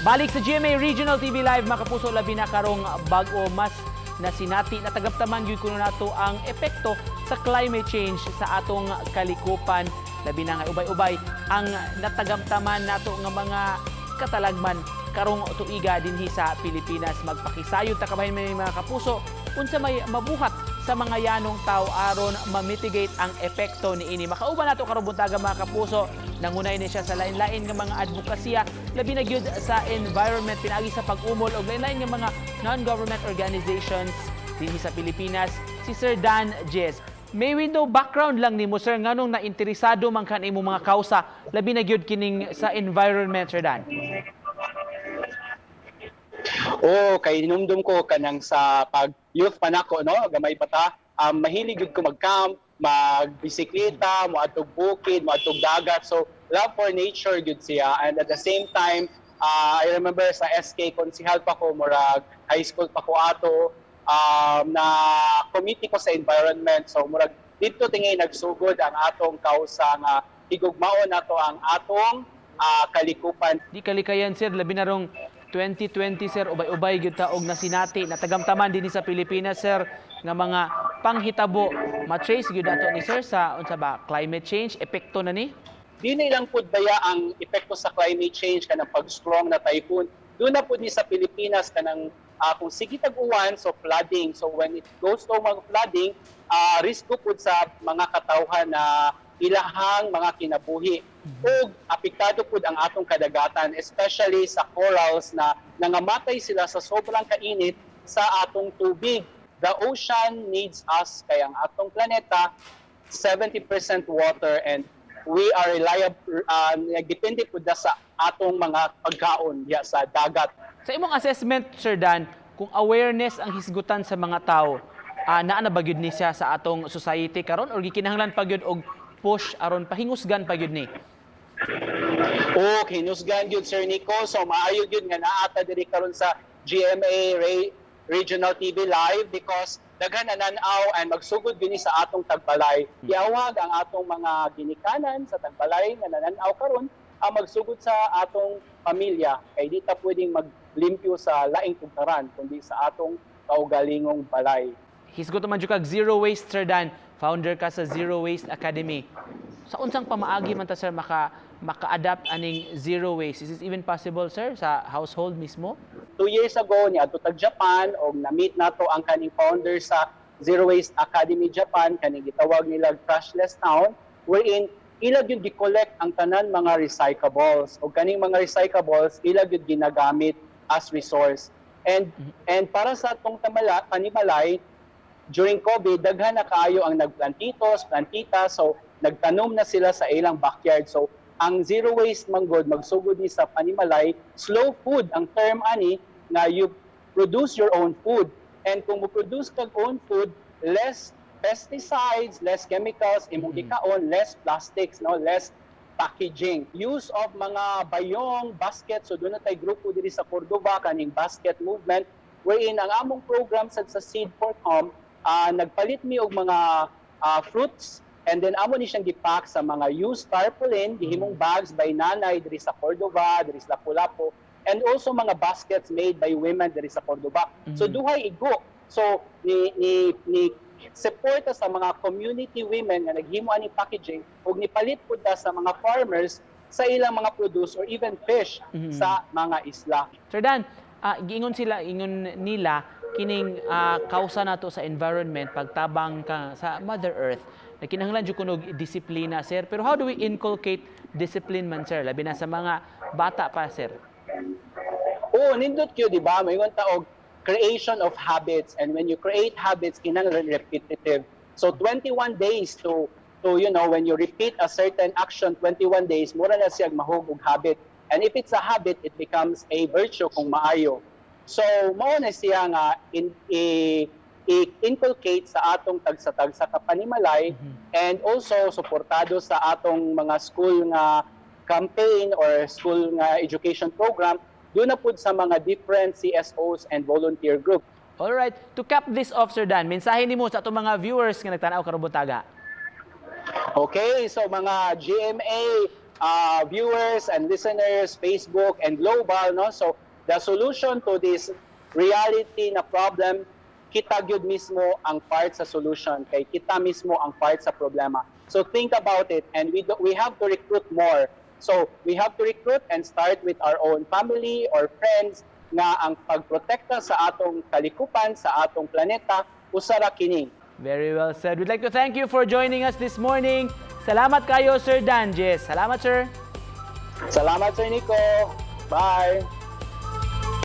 Balik sa GMA Regional TV Live, mga kapuso, labi na karong bag-o, mas nasinati, natagamtaman gyud kuno nato ang epekto sa climate change sa atong kalikupan, labi na nga ubay-ubay ang natagamtaman nato nga mga katalagman karong tuiga dinhi sa Pilipinas. Magpakisayod ta kabahin may mga kapuso unsa may mabuhat sa mga yanong tao aron ma-mitigate ang epekto niini. Makauban nato karong buntaga, mga kapuso, nangunay ni siya sa lain-lain nga mga advokasya, labi na gyud sa environment pinaagi sa pag-umol og lain-lain nga mga non-government organizations dinhi sa Pilipinas, si Sir Dan Jez. May window background lang nimo, sir, nganong nainteresado man ka nimo mga kausa, labi na gyud kining sa environment, Sir Dan? Oo, kay hinumdum ko kanang sa pag youth pa nako, no, gamay pa ta, mahilig gyud ko mag-camp, magbisikleta, moadtog bukid, moadtog dagat. So, love for nature gyud siya, and at the same time, I remember sa SK konsehal pa ko, murag high school pa ko ato, na committee ko sa environment. So, murag dito tingay nagsugod ang atong kausa nga higugmaon nato ang atong kalikupan. Di kalikayan, sir, labi na rong 2020, sir, ubay-ubay gyud ta og nasinati, natagamtaman dinhi sa Pilipinas, sir, nga mga panghitabo. Ma-trace gyud nato ni, sir, sa unsa ba, climate change epekto na ni? Di na lang pud baya ang epekto sa climate change, kanang pag-strong na typhoon. Doon na pud ni sa Pilipinas, kanang kung sige tag-uwan, so flooding. So when it goes to mga flooding, risko pud sa mga katawhan na ilahang mga kinabuhi. Ug apektado pud ang atong kadagatan, especially sa corals na nangamatay sila sa sobrang kainit sa atong tubig. The ocean needs us kay ang atong planeta 70% water and we are reliable, nagdepende pud na sa atong mga pagkaon diya sa dagat. Sa imong assessment, Sir Dan, kung awareness ang hisgutan sa mga tao, naa na ba gyud ni siya sa atong society karon or gikinahanglan pa gyud og push aron pahingusgan pa gyud ni? O hinusgan gyud, Sir Nico. So maayo gyud nga naa ta diri karon sa GMA Regional TV Live because daghan na nan-aw and magsugod gyud ni sa atong tagbalay. Giawhag ang atong mga ginikanan sa tagbalay nga nanan-aw karon ang magsugod sa atong pamilya kay di ta pwedeng maglimpyo sa laing tugkaran kundi sa atong kaugalingong balay. Hisgot man jud kag zero waste, Sir Dan. Founder ka sa Zero Waste Academy. Sa unsang pamaagi man ta, sir, maka-adapt aning zero waste? Is it even possible, sir, sa household mismo? 2 years ago niadto tag Japan og na-meet nato ang kaning founder sa Zero Waste Academy Japan, kaning gitawag nila Trashless Town, wherein ila gyud gi-collect ang tanan mga recyclables og kaning mga recyclables ila gyud ginagamit as resource. And para sa atong tamala panimalay during COVID, daghan na kaayo ang nagplantitos, plantita, so nagtanom na sila sa ilang backyard. So ang zero waste manggod magsugod ni sa panimalay. Slow food ang term ani nga you produce your own food. And kung mo produce kag own food, less pesticides, less chemicals imong gikaon, less plastics, no, less packaging. Use of mga bayong, basket, so doon na tay grupo diri sa Cordova, kaning basket movement, wherein ang among program sa Seed for Com, nagpalit mi og mga fruits and then amo ni siyang gipack sa mga used tarpaulin, gihimong bags by nanay diri sa Cordova, diri sa Lapu-Lapu, and also mga baskets made by women diri sa Cordova. So duhay igo. So ni suporta sa mga community women nga naghimo ani packaging ug nipalit pud ta sa mga farmers sa ilang mga produce or even fish sa mga isla. Sir Dan, giingon sila, ingon nila kining kausa nato sa environment, pagtabang ka sa Mother Earth, na kinahanglan jud kuno og disiplina, sir. Pero how do we inculcate discipline man, sir, labi na sa mga bata pa, sir? Oo, nindot gyud, di ba? Maingon ta og creation of habits, and when you create habits, kinahanglan repetitive. So 21 days to when you repeat a certain action 21 days, mura na siya mahug og habit. And if it's a habit, it becomes a virtue kung maayo. So mao na siya nga i-inculcate sa atong tagsa-tagsa ka panimalay and also suportado sa atong mga school nga campaign or school nga education program, doon na pud sa mga different CSOs and volunteer group. Alright, to cap this off, Sir Dan, mensahe nimo sa atong mga viewers nga nagtanaw karong buntaga. Okay, so mga GMA viewers and listeners, Facebook and global, no? So the solution to this reality na problem, kita gyud mismo ang part sa solution kay kita mismo ang part sa problema. So think about it, and we have to recruit more. So we have to recruit and start with our own family or friends nga ang pagprotekta sa atong kalikupan, sa atong planeta, usa ra kini. Very well said. We'd like to thank you for joining us this morning. Salamat kayo, Sir Danjes. Salamat, sir. Salamat, Sir Nico. Bye.